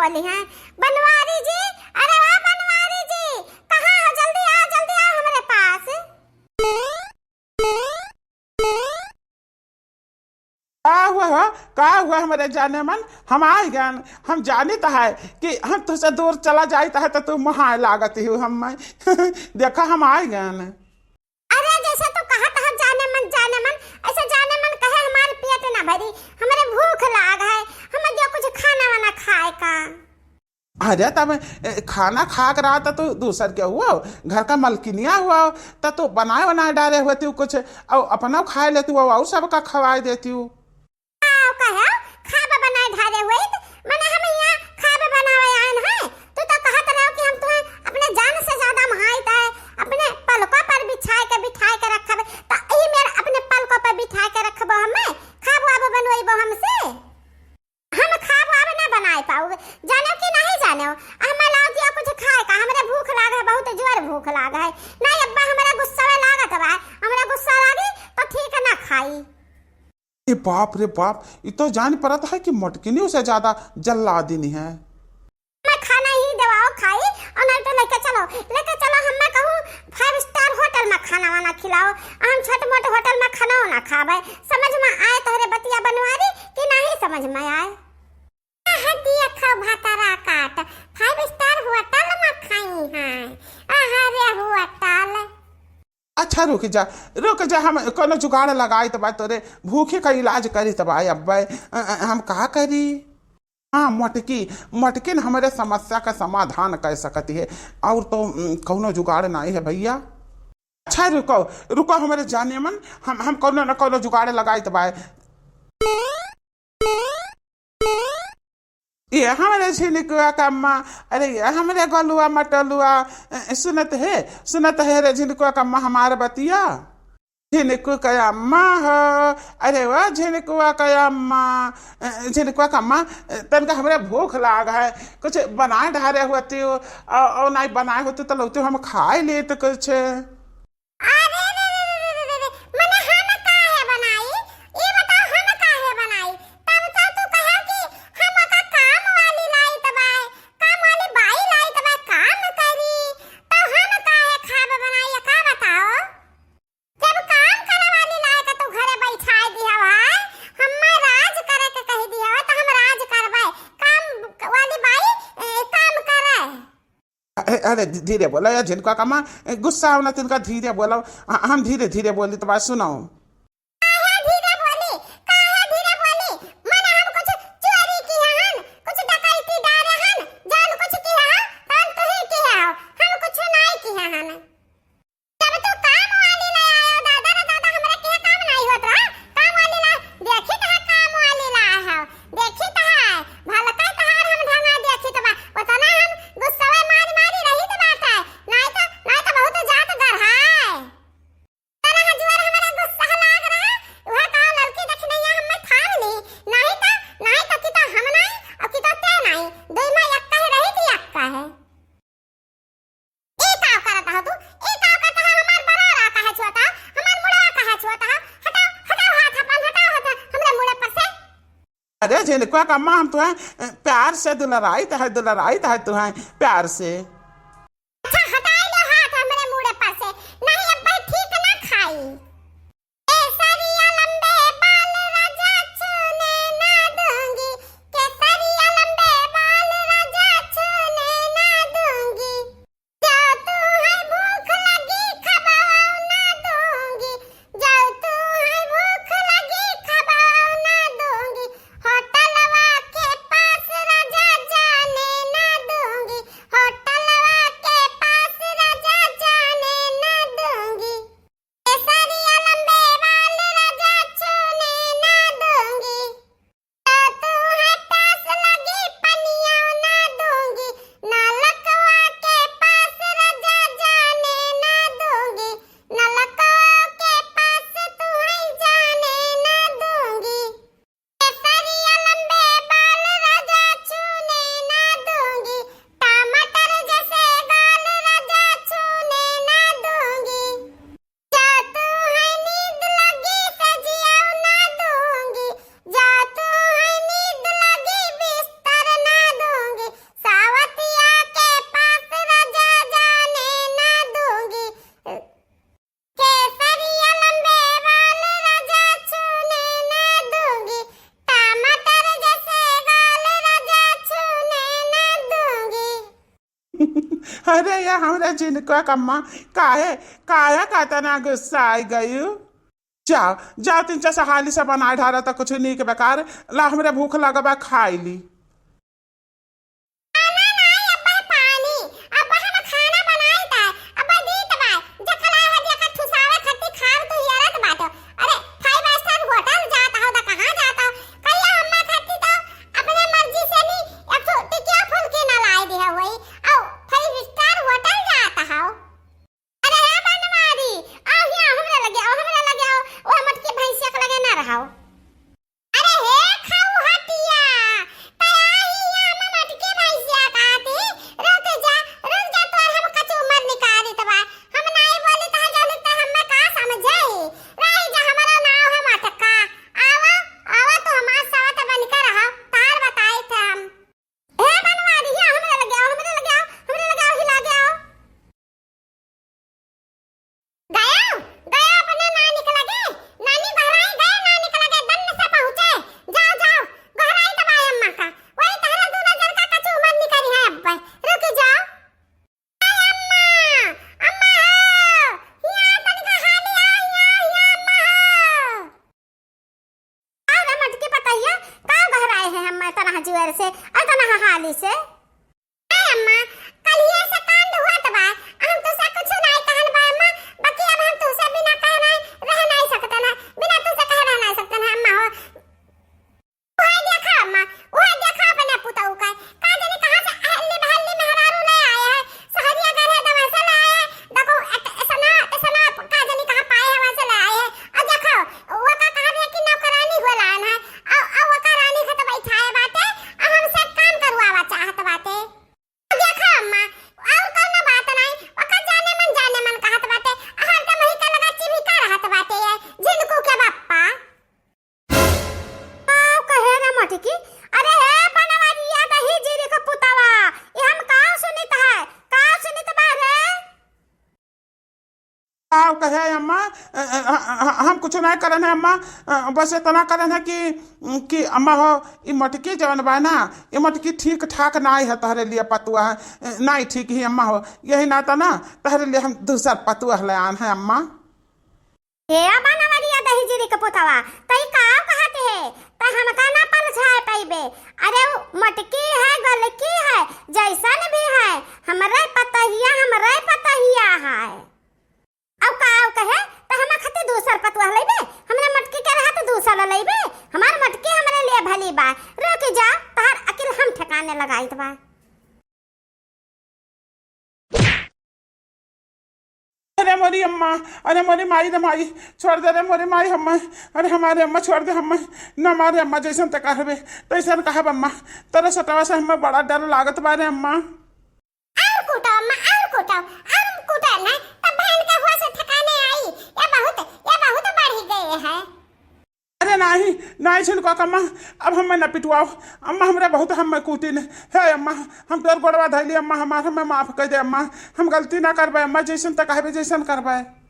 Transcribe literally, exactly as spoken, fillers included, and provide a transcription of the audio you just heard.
बोली हैं, "बनवारी जी, अरे ओ बनवारी जी, कहाँ हो? जल्दी आओ, जल्दी आओ हमरे पास।" का हुआ हो? का हुआ हमरे जानेमन? हम आइ गएन। हम जानित है कि हम तुझसे दूर चला जाइत है तो तू मोहाय लागत ही हम्मे। देखा, हम आइ गएन। अरे जैसे तू कहत है जानेमन, जानेमन, ऐसे जानेमन कहे हमार पेट ना भरी, हमरे भूख लाग है, हमें दियो कुछ खाना वाना खाए का। अरे तब, ए, खाना खाक रहा त तू दूसर के हुआ, घर का मलकिनिया हुआ, त तू बनाए बनाए डारे होती कुछ, और अपना खाए लेती हुआ और सबका खवाए देती हूँ। आओ कहो, खाब बनाए ढारे हुई त, मने हम यहाँ खाब बनावे आएन है। तू तो कहत रहो कि हम तुम्हें अपने जान से ज्यादा महाइत है, अपने पलकों पर बिछाए के, बिठाए के रखब, त ई मेर अपने पलकों पर बिठाए के रखबो हमें, खाब वाब बनवेबो हमसे? हम खाब वाब ना बनाए पाउब, जानो कि नहीं जानो? हमें लाओ दियो कुछ खाए का, हमरे भूख लाग है, बहुत जोर भूख लाग है। नहीं अब्बा, हमरा गुस्सा लागत बा, हमरा गुस्सा लागी तो ठीक ना खाई। ए बाप रे बाप, ई तो जान परत है कि मटकिनी उसे ज्यादा जल्लादिन है। मैं खाना ही देवाओ खाई, और नहीं तो लेके चलो, लेके चलो, हम मैं कहूँ five star hotel में खाना वाना खिलाओ, हम छोट मोट hotel में खाना ना खाबे। समझ में आए तोहरे बतिया बनवारी कि नहीं समझ में आए? आहा, देखो भतरा काट, five star hotel में खाई हैं। आहा रे hotel। अच्छा रुक जा, रुक जा, हम कोनो जुगाड़ लगाइत बा, तोरे भूखे का इलाज करित बा। अब अ, अ, हम का करी? हाँ, मोटकी, मोटकिन हमरे समस्या का समाधान कर सकती है, और तो, उम, कौनो जुगाड़ नहीं है भैया। अच्छा रुको, रुको हमरे जानेमन, हम, हम कौनो न कौनो जुगाड़ लगाइत बाय। ये हमरे झिनकुआ का अम्मा, अरे ये हमरे गोलुआ मटोलुआ, अ, सुनत है, सुनत है रे झिनकुआ का अम्मा हमार बतिया। झिनकू का अम्मा हो, अरे ओ झिनकुआ का अम्मा, अ, झिनकुआ का अम्मा, अ, तनका हमरे भूख लाग है, कुछ बनाए ढारे होती हो, अ, अ, नहीं बनाए होती तो लौती हम खाए लेत कुछ। अरे रे रे रे रे रे रे, मने हम काहे बनाई? ई बताओ हम काहे बनाई? तब तो तू कहा कि हम का काम वाली लाइत बाय, काम वाली बाई लाइत बाय, काम करी, तो हम काहे खाब बनाई, का बताओ? जब काम करे वाली लाए के तू घरे बैठाए दिया है, हम्मे राज करे के कह दिया है, तो हम राज करबे। काम वाली बाई, ए, काम करे। अरे, अरे, धी-, धीरे बोला यार, झिनकुआ का अम्मा, ए, गुस्सा होना तिनका, धीरे बोला। ह-, हम धीरे, धीरे बोली तो बात सुनाओ। काहे धीरे बोली? काहे धीरे बोली? मने हम कुछ चोरी किहे हन, कुछ डकैती डारे हन, जौन कुछ किहे हन, तौन तुही किहे हो। हम कुछ नाई किहे हन। जब तू काम वाली ले आयो, दादा रे दादा, हमरे किहे काम नाई होत रहा। काम वाली ला, देखी त है काम वाली ला है, देखी त है, भलका तहार हम ढंगा देखी त बा, ओतना हम गुस्सवे मारी मारी रही त बाटे, नाई त, नाई त बहुत जात गढ़ाए। तना हजुआर हमरा गुस्सा लाग रहा, उहे कहा ललकी दखिनैया हम्मे थाम ली, नाई त, नाई त की त हम नाई, और की त ते नाई, दुई में एक्का ही रही थी, एक्का है। ई का करत हो तू? ई का करत हो? हमार बरारा काहे छुअत हो? हमार मुड़वा काहे छुअत हो? हटाओ, हटाओ हाथ अपन, हटाओ हाथ हमरे मुड़े पर से। अरे झिनकुआ का अम्मा, हम तुहें, अ, प्यार से दुलराइत है, दुलराइत है तुहें प्यार से। अच्छा, हटाई लो हाथ हमरे मुड़े पर से, नहीं अब भाई ठीक ना खाई। केसरिया लंबे बाल राजा छूने ना दूंगी, केसरिया लंबे बाल राजा छूने ना दूंगी। जाओ तू है भूख लगी खबाओ ना दूंगी, जाओ तू है भूख लगी खबाओ ना दूंगी, होटलवा के पास राजा जाने ना दूंगी, होटल अरे या हमरे जिनको कम्मा, काहे, काहे का तना गुस्सा आई गयू? जाओ, जाओ, तीन चार हाली से बनाए ढारा त कुछ नीक बेकार, ला हमरे भूख लगबा, खाई ली। खाना नाई, अब्बा पानी, अब्बा हम खाना बनाई ता, अब्बा दीत बा, जखला है जखा ठुसावे खत्ती खाव तू हियरत बाटो। अरे, five star hotel जात हो त कहाँ जात हो? कहिया अम्मा खाती तो अपने मर्जी से नी एक ठो टिकिया फुल्की ना लाए दिया होई, औ five star hotel जात हो। अरे हे बनवारी, आओ हियाँ हमरे लगे, आओ हमरे लगे, आओ, ओ मोटकी भैंसिया के लगे ना रहो। अरे हे खाऊ हटिया, तया हियाँ हम मोटकी भैंसिया खाती, रुक जा, रुक जा, तोर हम कचूमर निकालित बा। हम नाई बोली त जानित त हम्मे का समझे? रही जा, हमारा नाव है मटका। आवा, आवा तू हमार सवत बनिकर रहो, तार बताई थे हम। हे बनवारी, हियाँ हमरे लगे आओ, हमरे लगे आओ, हमरे लगे आओ, हिला के आओ। गया, गया अपने नानी के लगे, नानी गोहराई गए, नानी के लगे दन्न से पहुँचे। जाओ, जाओ, गोहराई तो बाय अम्मा का, वही तहरा दूनो जन का कचूमर निकरी है अब। रुक जाओ। ए अम्मा, अम्मा हो, हियाँ तनिका हाली आओ, हियाँ, हियाँ अम्मा हो। का रे मोटकी पतहिया, का गोहराए है हम तना जोर से, और तना हाली से? ए अम्मा, कलिए से कांड हुआ त बा, हम तुसे कुछ नाई कहन बा अम्मा, बाकी अब हम तुसे बिना कहे नाई रह नाई सकतन है, बिना तुसे कहे रह नाई सकतन है अम्मा हो। उहे देखा अम्मा, उहे देखा अपने पुतऊ का, का जाने कहाँ से हल्ली बहल्ली मेहरारू ले आए हैं, सहरिया घर है, दवा से ले आए हैं। देखो, एत-, ऐसा ना, ऐसा ना, का जानी कहाँ पाए हैं, वहाँ से ले आए हैं। और देखो, वो का कहा है कि नौकरानी बोलान है, और, और वो का रानी के तो बैठाए बाटे, और हमसे काम करवावा चाहत बाटे। और देखो अम्मा, और कौनो बात नहीं, वो का जाने मन, जाने मन कहत बाटे, हर दम ही का लगा चिभिका रहत बाटे ये झिनकू के बप्पा। काव कहे रे मोटकी? अरे हे बनवरिया दही जिरी के पुतवा, ये हम काव सुनित है? काव सुनित बा रे? काव कहे अम्मा? अ, अ, अ, अ, हम कुछ नहीं करन है अम्मा, अ, बस इतना करन है कि, कि अम्मा हो, ई मोटकी जवन बा ना, ई मोटकी ठीक ठाक नाई है तहरे लिए पतुआ है, अ, नाई ठीक ही अम्मा हो, यही नाता ना तहरे लिए हम दूसर पतुआ ले आन है अम्मा। हे बनवरिया दही जिरी के पुतवा, तई काव कहत हे? तई हमका ना पलझाए पइबे। अरे उ मटकी है, गलकी है, जैसन भी है, हमरे पतहिया, हमरे पतहिया है। अब काव कहे, त हमा खातिर दूसर पतुआ लइबे, हमरे मटकी के रहत दूसर लइबे, हमार मटकी हमरे लिए भली बा। रुक जा, तहार अकिल हम ठिकाने लगाइत बा। अरे मोरी अम्मा, अरे मोरी माई रे माई, छोड़ दे रे मोरी माई हम्मे, अरे हमारे अम्मा छोड़ दे हम्मे, ना मारे अम्मा, जैसन ते कहबे तैसन कहब अम्मा, तेरे सटवा से हम्मे बड़ा डर लागत बा रे अम्मा। और कूटो अम्मा, और कूटो, और कूटो ना, तब बहन के हुआ से ठिकाने आई, ये बहुत, ये बहुत बढ़ी गए है। अरे नाही, नाही छिनको अम्मा, अब हम्मे न पिटवाओ। अम्मा, हमरे बहुत हम्मे कूटिन। हे अम्मा, हम तोर गोड़वा धइली अम्मा, हमार हम्मे माफ कर दे अम्मा, हम गलती ना करबे अम्मा, जैसन त कहबे जैसन करबे।